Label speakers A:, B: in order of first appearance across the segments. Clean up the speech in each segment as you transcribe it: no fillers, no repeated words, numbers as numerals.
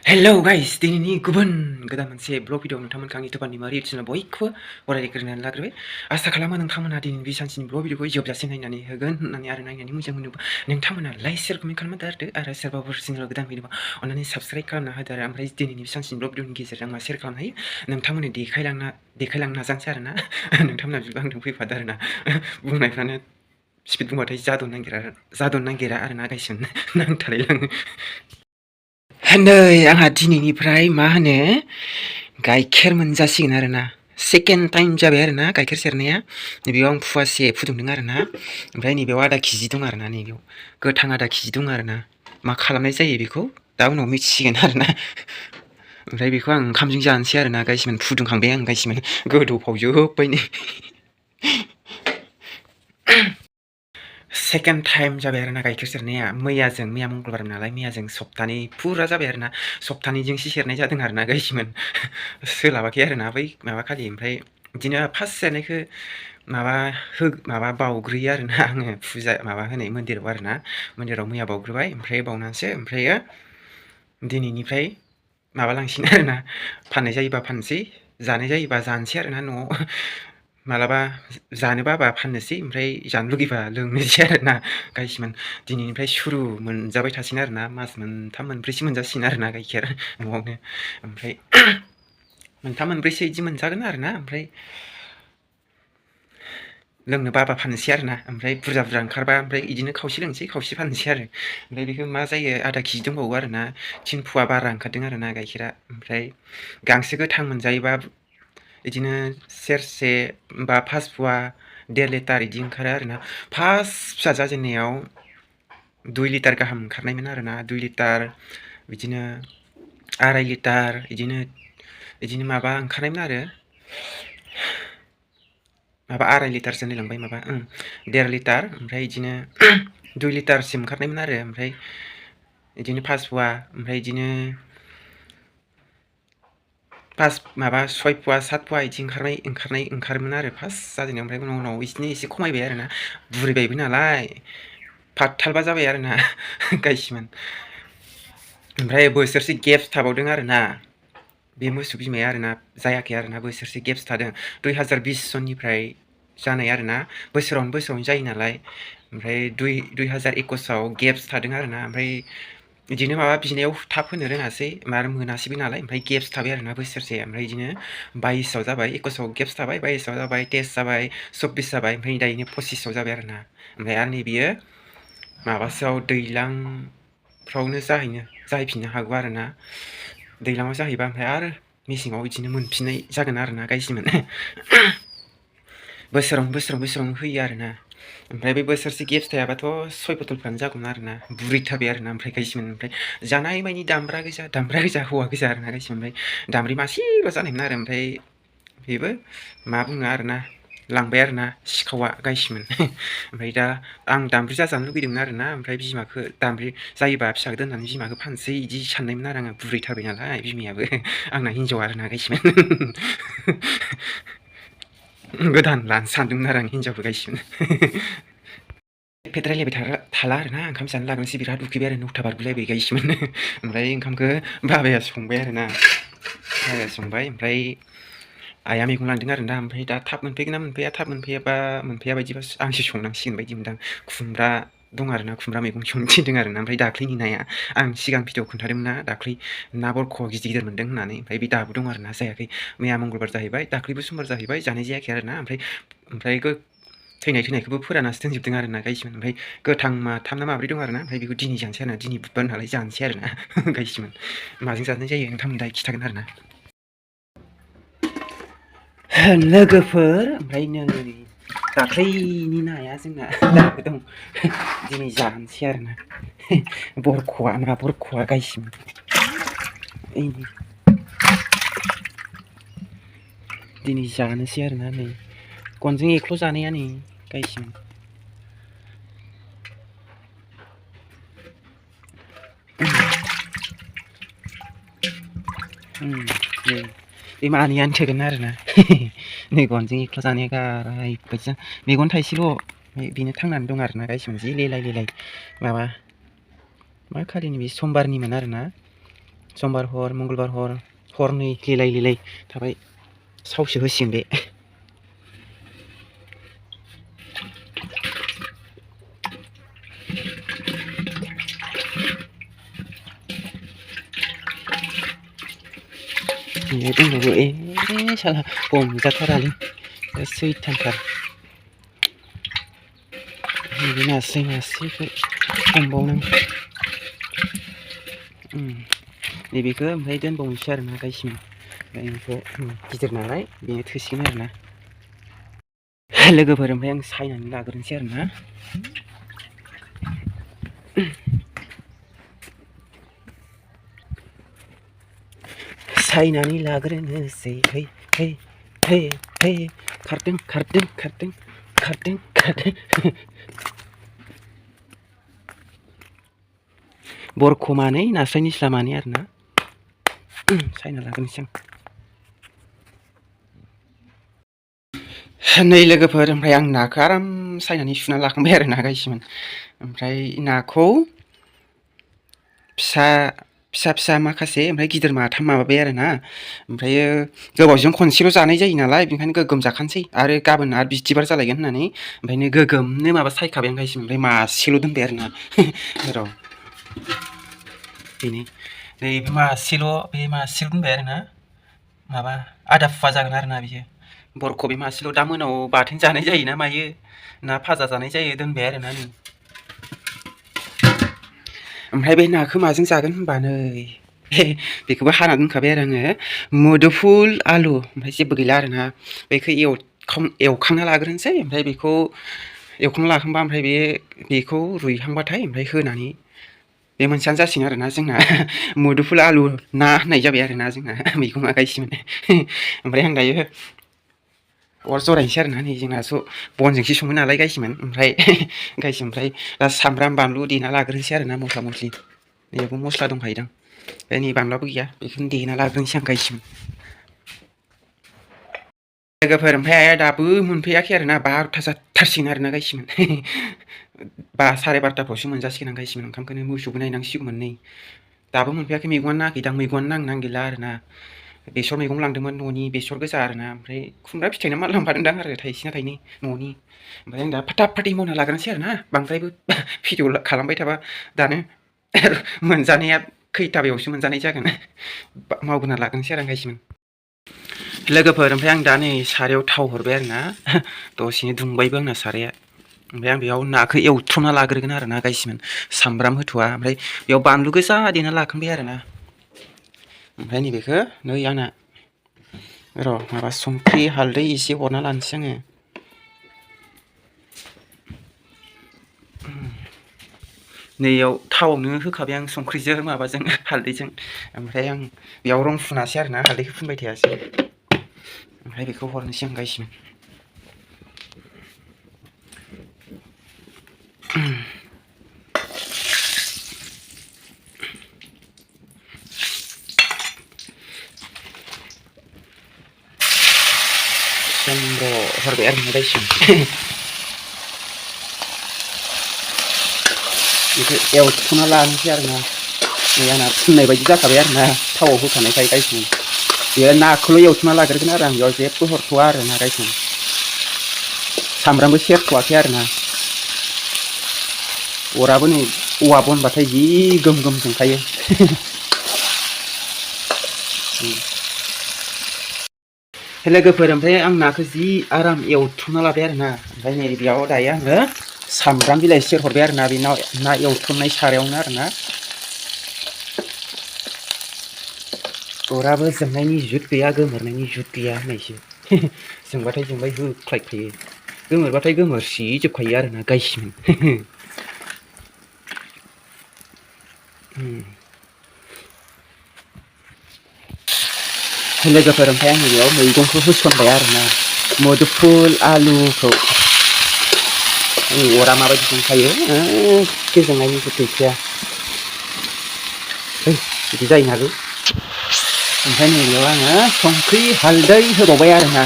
A: Hello guys, दिनैनि गुबुन गोदान मोनसे ब्लग भिडिअ नोंथांमोनखौ आंनि इउटुबारनि मारि चेनेल बयखौबो बरायग्रोनानै लाग्रोबाय। आसा खालामो नोंथांमोना दिनैनि बे सानसेनि ब्लग भिडिअखौ जोबजासिम नायनानै होगोन होननानै आरो नायनानै मोजां मोनोबा नोंथांमोना लाइक शेयार कमेन्ट खालामना होदो आरो सोरबाफोर चेनेल गोदान फैदोंबा अन्नानै साबस्क्राइब खालामना होदो आरो ओमफ्राय दिनैनि बे सानसेनि ब्लग भिडिअनि गेजेरजों मा शेयार खालामनो हायो नोंथांमोननो देखायलांनो नाजानोसै आरोना नोंथांमोना बिदिबा आंजों फैफादो आरोना बुंनायफ्रानो स्पिड बुंबाथाय जादनो नागिरा आरोना गाइस नांथालायलाङो। नै आंहा दिनैनिफ्राय मा होनो गाइखेर मोनजासिगोन आरोना सेकेन्ड टाइम जाबाय आरोना गाइखेर सेरनाया नैबेयाव आं फुवासे फुदुंदों आरोना ओमफ्राय नैबेयाव आधा केजि दं आरोना नैबेयाव गोथां आधा केजि दं आरोना मा खालामनाय जायो बेखौ दा उनाव मिथिसिगोन आरोना ओमफ्राय बेखौ आं ओंखामजों जानोसै आरोना गाइसमोन फुदुंखांबाय आं गाइसमोन गोदौफावजोब्बाय नै सेकेन्ड टाइम जाबाय आरोना गाइखेर सेरनाया मैया मंगलबार नालाय मैयाजों सप्तानै फुरा जाबाय आरोना सप्तानैजोंसो सेरनाय जादों आरोना गाइसमोन सोलाबाखै आरोना बै माबा खालि ओमफ्राय बिदिनो फार्स्ट सेरनायखौ माबा बावग्रोयो आरोना आङो फुजा माबा होनाय मन्दिराव आरोना मन्दिराव मैया बावग्रोबाय ओमफ्राय बावनानैसो ओमफ्रायो दिनैनिफ्राय माबालांसिगोन आरोना फाननाय जायोबा फाननोसै जानाय जायोबा जानोसै आरोना न'आव मालाबा जानो बाबा फाननोसै ओमफ्राय जानो लुगैबा लोंनोसै आरोना गाइसमोन दिनैनिफ्राय सुरु मोनजाबाय थासिगोन आरोना मास मोनथाम मोनब्रैसो मोनजासिगोन आरोना गाइखेर न'आवनो ओमफ्राय मोनथाम मोनब्रैसो बिदि मोनजागोन आरोना ओमफ्राय लोंनो बाबा फाननोसै आरोना ओमफ्राय बुरजा ओंखारबा ओमफ्राय बिदिनो खावसे लोंनोसै खावसे फाननोसै आरो ओमफ्राय बेखौ मा जायो आधा केजि दंबावो आरोना 3 फुवा बारा ओंखारदों आरोना गाइखेरा ओमफ्राय गांसो गोथां मोनजायोबा बिदिनो सेरसे बा 5 फुवा 1.5 लिटार बिदि ओंखारो आरोना फार्स्ट फिसा जाजेननायाव 2 लिटार गाहाम ओंखारनायमोन आरोना 2 लिटार बिदिनो 2.5 लिटार बिदिनो माबा ओंखारनायमोन आरो माबा 2.5 लिटारसो होनलायलांबाय माबा 1.5 लिटार ओमफ्राय बिदिनो 2 लिटारसिम ओंखारनायमोन आरो ओमफ्राय बिदिनो 5 फुवा ओमफ्राय बिदिनो 6 फुवा 7 फुवा बिदि ओंखारोमोन आरो फार्स्ट जाजेननायाव ओमफ्राय उनाव बिदिनो एसे खमायबाय आरोना बुरिबायबो नालाय फाथालबा जाबाय आरोना गाइसमोन ओमफ्राय बोसोरसे गेप्स थाबावदों आरोना बे मोसौ बिमाया आरोना जायाखै आरोना बोसोरसे गेप्स थादों 2020 सननिफ्राय जानाय आरोना बोसोरावनो जायो नालाय ओमफ्राय 2021आव गेप्स थादों आरोना ओमफ्राय बिदिनो माबा बिनायाव थाब होनो रोङासै मोनासैबो नालाय ओमफ्राय गेप्स थाबाय आरोना बोसोरसे ओमफ्राय बिदिनो 22आव जाबाय 21आव गेप्स थाबाय 22आव जाबाय 23 जाबाय 24 जाबाय ओमफ्राय दायो 25आव जाबाय आरोना ओमफ्राय आरो नैबेयो माबासोआव दैज्लांफ्रावनो जाहैफिननो हागौ आरोना दैज्लाङाव जाहैबा ओमफ्राय आरो मेसेङाव बिदिनो मोनफिननाय जागोन आरोना गाइसमोन बोसोरावनो होयो आरोना ओमफ्राय बे बोसोरसे गेप्स थायाबाथ' 6 बथलफ्रानो जागौमोन आरोना बुरैथारबाय आरोना ओमफ्राय गाइसमोन ओमफ्राय जानाय मानि दामब्रा गोजा हौवा गोजा आरोना गाइसमोन ओमफ्राय दामब्रि मासेल' जानायमोन आरो ओमफ्राय बेबो मा बुङो आरोना लांबाय आरोना सिखावा गाइसमोन ओमफ्राय दा आं दामब्रि जाजानो लुगैदोंमोन आरोना ओमफ्राय बिमाखौ दामब्रि जायोबा फिसाखौ दोननानै बिमाखौ फानसै बिदि साननायमोन आरो आङो बुरैथारबाय नालाय बिमायाबो आंना हिनजाव आरोना गाइसमोन गोदान लानो सानदोंमोन आरो आं हिनजावखौ गाइसमोन रायलायबाय थाला आरोना ओंखाम जानो लागांसै बिराद उखैबाय आरो 9ता बारगुलायबाय गाइसमोन ओमफ्राय ओंखामखौ बाबाया संबाय आरोना ओमफ्राय आइया मैगं लांदों आरोना ओमफ्राय दा थाब मोनफैगोन ना मोनफैया थाब मोनफैया बायदिबा आंसो संनांसिगोन बायदि मोनदां खुमब्रा दं आरोना खुमब्रा मैगं संनो थिनदों आरोना ओमफ्राय दाख्लैनि नाया आं सिगां भिडिअ खोन्थादोंमोन ना दाख्लै ना बरख' गिदिर मोनदों होननानै ओमफ्राय बे दाबो दं आरोना जायाखै मैया मंगलबार जाहैबाय दाख्लैबो समबार जाहैबाय जानाय जायाखै आरोना ओमफ्राय थैनायखौबो फोरानासो दोनजोबदों आरोना गाइसमोन ओमफ्राय गोथां 3 ना 4 दं आरोना ओमफ्राय बेखौ दिनै जानोसै आरोना दिनै बुधबार नालाय जानोसै आरोना गाइसमोन माजों जानाय जायो नोंथांमोन दा खिथागोन आरोना लोगोफोर ओमफ्राय नै दाख्लैनि नाया जोंना दाबो दं दिनै जानोसै आरोना बरख'आ गाइसमोन दिनै जानोसै आरोना नै गनजों एक्ल' जानाया नै गाइसमोन बे मानैयानो थोगोन आरोना नै गनजों एक्ल' जानाया गारायफोरजों मेगन थाइसेल' बेनो थांनानै दं आरोना गाइसमोन जि लेलाय माबा मा खालिनि बे समबारनिमोन आरोना समबार हर मंगलबार हर हरनै लिलाय लिलाय थाबाय सावसो होसिगोन बे दंबावो साला हमजाथारालै सैथानथार नैबे मासेखौ हमबावनांगौ नैबेखौ ओमफ्राय दोनबावनोसै आरोना गायसिम ओमफ्राय गिदिर नालाय बेनो थोसिगोन आरोना लोगोफोर ओमफ्राय आं सायनानै लाग्रोनोसै आरोना सायनानै लाग्रोनोसै है है है है खारदों खारदों खारदों खारदों खारदों बरखमानै नास्राय निस्ला मानै आरोना सायना लाग्रोनोसै आं नै लोगोफोर ओमफ्राय आं नाखौ आराम सायनानै सुना लाखांबाय आरोना गायसिमोन ओमफ्राय नाखौ फिसा फिसा माखासे ओमफ्राय गिदिर माथाम माबाबाय आरोना ओमफ्रायो गोबावजों खनसेल' जानाय जायो नालाय बेनिखायनो गोगोम जाखानोसै आरो गाबोन आरो बिस्थिबार जालायगोन होननानै ओमफ्रायनो गोगोमनो माबा सायखाबाय आं गायसिम ओमफ्राय मासेल' दोनबाय आरोना र' बेनो नै बे मासेल' दोनबाय आरोना माबा आदा फुवा जागोन आरोना बियो बरख' बे मासेल' दा मोनाव बाथोन जानाय जायो ना मायो ना भाजा जानाय जायो दोनबाय आरोना नै ओमफ्राय बे नाखौ माजों जागोन होनबा नै बेखौबो हाना दोनखाबाय आरो आङो मुदुफुल आलु ओमफ्राय जेबो गैला आरोना बेखौ एवखांना लाग्रोनोसै ओमफ्राय बेखौ एवखांना लाखांबा ओमफ्राय बेखौ रुइहांबाथाय ओमफ्राय होनानै बे मोनसेयानो जासिगोन आरोना जोंना मुदुफुल आलु ना होननाय जाबाय आरोना जोंना मैगङा गायसिमोन ओमफ्राय आं दायो अर जरायनोसै आरोना नै जोंना बनजोंसो सङो नालाय गायसिमोन ओमफ्राय दा सामब्राम बानलु देना लाग्रोनोसै आरोना मस्ला मस्लि नैबेयावबो मस्ला दंखायोदां ओमफ्राय नै बानलुआबो गैया बेखौनो देना लाग्रोनोसै आं गायसिमोन लोगोफोर ओमफ्राय आइया दाबो मोनफैयाखै आरोना 12था जाथारसिगोन आरोना गायसिमोन साराय 12थाफ्रावसो मोनजासिगोन आं गायसिमोन ओंखामखौनो मोसौबो नायनांसिगौमोन नै दाबो मोनफैयाखै मैगङानो नाङाखैदां मैगङानो नांनो नागिरला आरोना बेसर मैगं लांदोंमोन न'नि बेसर गोजा आरोना ओमफ्राय खुमब्रा फिथाइ ना मा लांफादोंदां आरो थाइसेना थाइनै न'नि ओमफ्राय आं दा फाटाफाटि मावना लाग्रोनोसै आरोना बांद्रायबो भिडिअ खालामबाय थाबा दानो मोनजानाया खैथाबायावसो मोनजानाय जागोन मावग्रोना लाग्रोनोसै आरो गायसिमोन लोगोफोर ओमफ्राय आं दा नै सारायाव थाव हरबाय आरोना दसेनो दुंबायबो आंना साराया ओमफ्राय आं बेयाव नाखौ एवथ्रमना लाग्रोगोन आरोना गायसिमोन सामब्राम होथ'वा ओमफ्राय बेयाव बानलु गोसा देना लाखांबाय आरोना ओमफ्राय नैबेखौ नै आंना र' माबा संख्रि हालदै एसे हरना लानोसै आङो नैयाव थावआवनो होखाबाय आं संख्रिजों माबाजों हालदैजों ओमफ्राय आं बेयाव रं फुनासै आरोना हालदैखौ फुनबाय थायासै ओमफ्राय बेखौ हरनोसै आं गायसिम हरबाय आरोना गायसिम बेखौ एवथुना लानोसै आरोना नै आंना फुननाय बायदि जाखाबाय आरोना थावआव होखानायखाय गायसिम बेयो नाखौल' एवथुना लाग्रोगोन आरो आं बेयाव जेबो हरथ'वा आरोना गायसिम सामब्रामबो सेरथ'वाखै आरोना अराबो नै औवा बनबाथाय जि गोम गोम जोंखायो लोगोफोर ओमफ्राय आं नाखौ जि आराम एवथुमना लाबाय आरोना ओमफ्राय नै बेयाव दायो आङो सामब्राम बिलाइ सेरहरबाय आरोना बे ना एवथुमनाय सारायावनो आरोना अराबो जोंनायनि जुद गैया गोमोरनायनि जुद गैया होननायसो जोंबाथाय जोंबाय होख्लायखायो गोमोरबाथाय गोमोरसिजोबखायो आरोना गायसिमोन लोगोफोर ओमफ्राय आङो बेयाव मैगंखौ होसनबाय आरोना मुदुफुल आलुखौ अरा माबायदि संखायो गोजोननायनि जुद गैखाया बिदि जायो नालाय ओमफ्राय नैबेयाव आङो संख्रि हालदै होबावबाय आरोना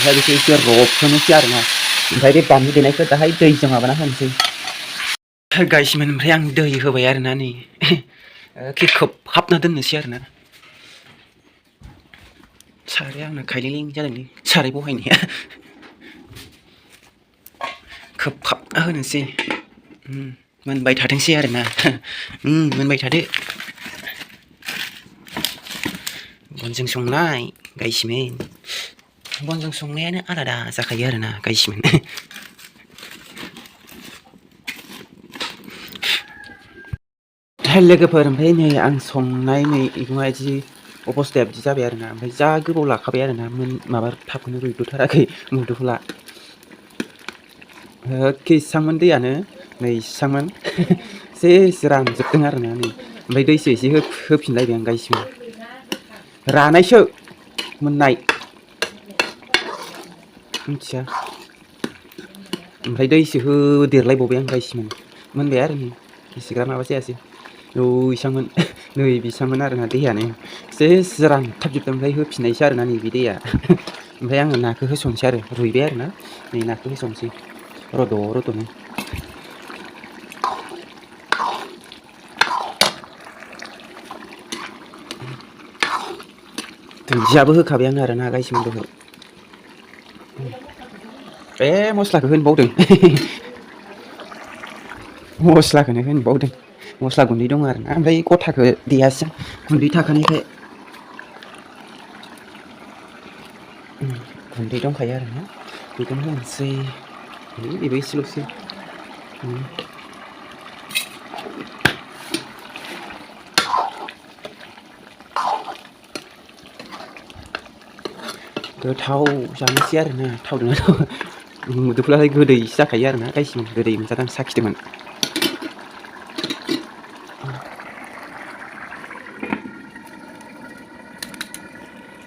B: ओमफ्राय बेखौ एसे रबहोनोसै आरोना ओमफ्राय बे बानलु देनायखौ दाहाय दैजों माबाना होनोसै
A: गाइसमोन ओमफ्राय आं दै होबाय आरोना नै खोबहाबना दोननोसै आरोना साराया आंना खायलें जादोंलै साराय बहायनाया खोबहाबना होनोसै मोनबाय थाथोंसै आरोना मोनबाय थादो बनजों संनाय गाइसमोन बनजों संनायानो आलादा जाखायो आरोना गाइसमोन लोगोफोर ओमफ्राय नै आं संनाय मैगङा इदि अबस्थाया बिदि जाबाय आरोना ओमफ्राय जा गोबाव लाखाबाय आरोना माबा थाबखौनो रुइबोथाराखै मुदुफुला इसांमोन दैयानो नै इसांमोन सेस रानजोबदों आरोना नै ओमफ्राय दैसो एसे होफिनलायबाय आं गाइसमोन रानायसो मोननाय मिथिया ओमफ्राय दैसो होदेरलायबावबाय आं गाइसमोन मोनबाय आरो नै इसिग्राब माबा जायासै इसांमोन नै बिसांमोन आरोना दैयानो सेस रानथाबजोबदों ओमफ्राय होफिननायसो आरोना नैबे दैया ओमफ्राय आङो नाखौ होसनसै आरो रुइबाय आरोना नै नाखौ होसनसै रद'नो दुन्दियाबो होखाबाय आं आरोना गाइसमोन दहाय बे मस्लाखौ होनो बावदों मस्लाखौनो होनो बावदों मस्ला गुन्दै दं आरोना ओमफ्राय गथाखौ देयासै गुन्दै थाखानायखाय गुन्दै दंखायो आरोना बेखौनो होनोसै बेबो एसेल'सै गोथाव जानोसै आरोना थावदों मुदुफुलालाय गोदैसो जाखायो आरोना गाइसमोन गोदै मोनजादों साखिदोंमोन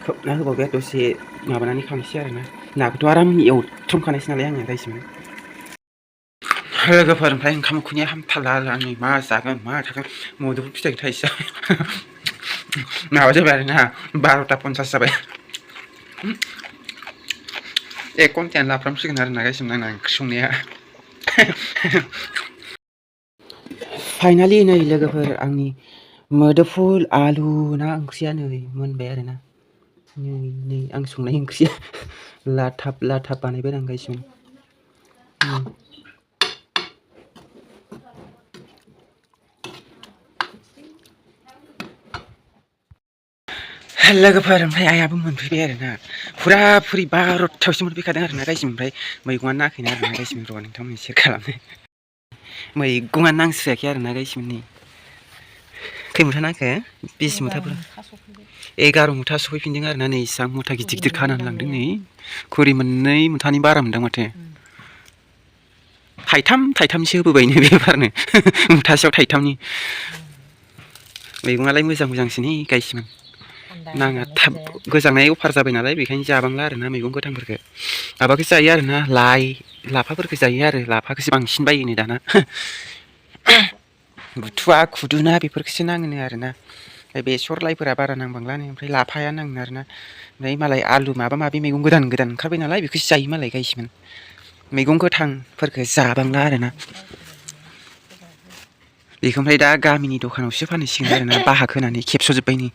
A: खोबना होबावबाय दसे माबानानै खांसै आरोना नाखौथ' आराम एवथ्रमखानायसै नालाय आङो गाइसमोन लोगोफोर ओमफ्राय ओंखाम उखैनाया हामथारला आरो आंनि मा जागोन मा थागोन मुदुफुल फिथाइ थाइसे माबा जाबाय आरोना 12:50 जाबाय 1 घन्टायानो लाफ्रामसिगोन आरोना गाइसमोन आंना ओंख्रि संनाया फाइनालि नै लोगोफोर आंनि मोदोफुल आलु ना ओंख्रिया नै मोनबाय आरोना नै आं संनाय ओंख्रिया लाथाब बानायबाय आं गाइसमोन लोगोफोर ओमफ्राय आइयाबो मोनफैबाय आरोना फुरा फुरि 12:00 मोनफैखादों आरोना गाइसमोन ओमफ्राय मैगङा नाङाखैना आरोना गाइसमोन र' नोंथांमोन सेयार खालामनो मैगङा नांस्रायाखै आरोना गाइसमोन नै खै मुथा नांखो 20 मुथाफोर 11 मुथा सफैफिनदों आरोना नै इसां मुथा गिदिर गिदिर खानानै लांदों नै खुरि 2 मुथानि बारा मोनदों माथो थाइथामसो होबोबायनो बेफारनो मुथासेयाव थाइथामनि मैगङालाय मोजांसोनि गाइसमोन नाङा थाब गोजांनाय अफार जाबाय नालाय बेखायनो जाबांला आरोना मैगं गोथांफोरखौ माबाखौ जायो आरोना लाइ लाफाफोरखौ जायो आरो लाफाखौसो बांसिन बायो नै दाना बुथुवा खुदुना बेफोरखौसो नाङोनो आरोना ओमफ्राय बेसर लाइफोरा बारा नांबांलानो ओमफ्राय लाफाया नाङो आरोना ओमफ्राय मालाय आलु माबा माबि मैगं गोदान ओंखारबाय नालाय बेखौसो जायो मालाय गाइसमोन मैगं गोथांफोरखौ जाबांला आरोना बेखौ ओमफ्राय दा गामिनि दखानावसो फानहैसिगोन आरोना बाहाग होनानै खेबस'जोब्बाय नै